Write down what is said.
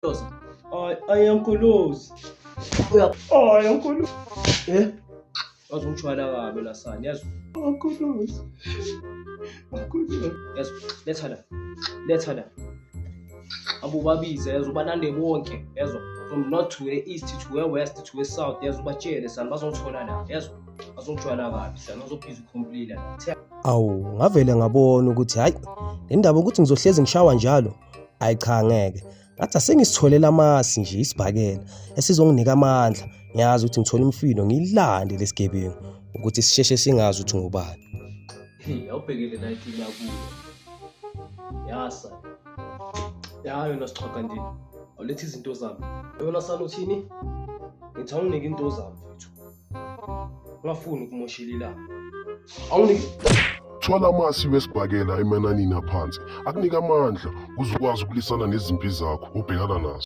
Ay, ay Uncle Uya Ay Uncle. Eh? Wazongijwayela kabi la sani, yazi. Uncle Uncle. Yazi, letha la. Letha la. Abubabize yazi ubalande bonke, yazi. From north to the east to the west to the south, yazi ubatshele sani bazongithola la, yazi. Bazongijwayela kabi sani, bazobhizi complete la. Awu, ngavele ngabona ukuthi hayi, le ndaba ukuthi ngizohlezi ngishawa njalo, ayi cha ngeke. Ngathi asengisitholela amasi nje isibhakela esizonginika amandla. Ngiyazi ukuthi ngithola imfino ngilande lesigebengu ukuthi sisheshe singazi ukuthi ngubani. Hey, awubhekele la inkinga kuyo. Yasa. Ya yona sixhoga ndini. Awulethe izinto zami. Yona sani uthini? Ngithi awunginike into zami mfethu. Ungafuni ukumoshela ilanga. Awunginike. Thwala amasi wesibhakela emananini aphansi akunika amandla ukuze ukwazi ukulwisana nezimpi zakho obhekana nazo.